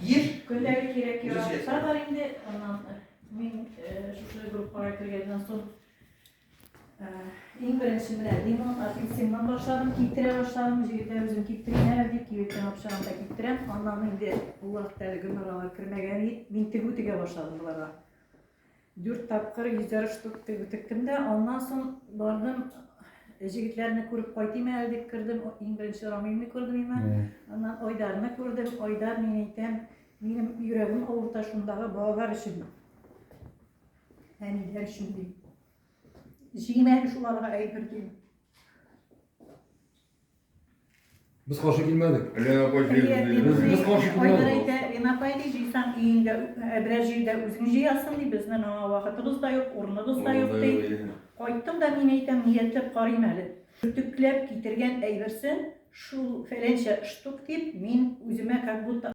Еш. Көндәлек кирәк Үзе яракта сөйләсен. бар инде. Аннан мин шушы группага кергәннән соң иң беренче менә лимон, апельсиннан башладым, киптерә башладым. Җегетләр үзем киптерим әле дип, кибеттән алып чыгам да киптерәм. Аннан инде ул вакытта әле Гөлнаралар кермәгән иде. Мин тегү тегә башладым боларга. Дүрт тапкыр йөзәр штук тегү тектем дә, аннан соң бардым, җегетләрне күреп кайтыйм әле дип кердем. Иң беренче Рамилне күрдем имә. Аннан Айдарны күрдем. Айдар, мин әйтәм, минем йөрәгем авырта шундагы балалар өчен. Әниләр өчен дим. Җыйм әле шуларга әйбер дим. Без каршы килмәдек. Лена апай җыйды. Без каршы Айдар килмәдек. әйтә, Лена апай ди, җыйсаң өеңдә берәр җирдә үзең җыясың ди, безнең аңа вакытыбыз да юк, урыныбыз да юк ди. Кайттым да мин әйтәм, ниятләп карыйм әле. Бөртекләп китергән әйберсен шул фәләнчә штук дип, мин үземә как будто.